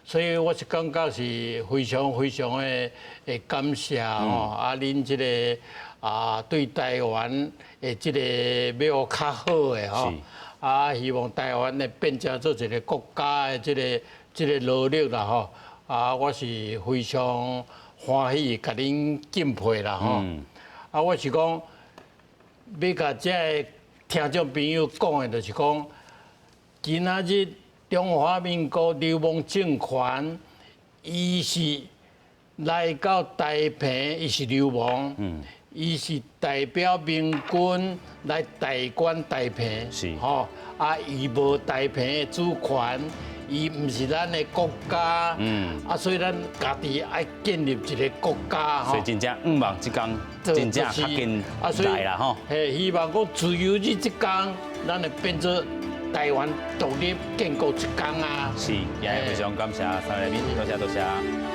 所以我是感覺是非常非常的會感謝吼，啊，恁這个啊對台灣的這个欲較好的吼，啊，希望台灣會變成做一个國家的這个努力啦吼，啊，我是非常歡喜，共恁敬佩啦吼。啊，我是講欲共遮个聽眾朋友講的，就是講今仔日中華民國流亡政權，伊是來到台澎，伊是流亡，伊是代表民軍來代管台澎，吼，啊，伊無台澎的主權，伊毋是咱的國家，啊，所以咱家己愛建立一个國家，所以真正向望這工真正較緊來啦，吼。嘿，希望講自由日這工，咱會變做台灣獨立建國一工啊。是，也非常感謝三位來賓，多謝多謝。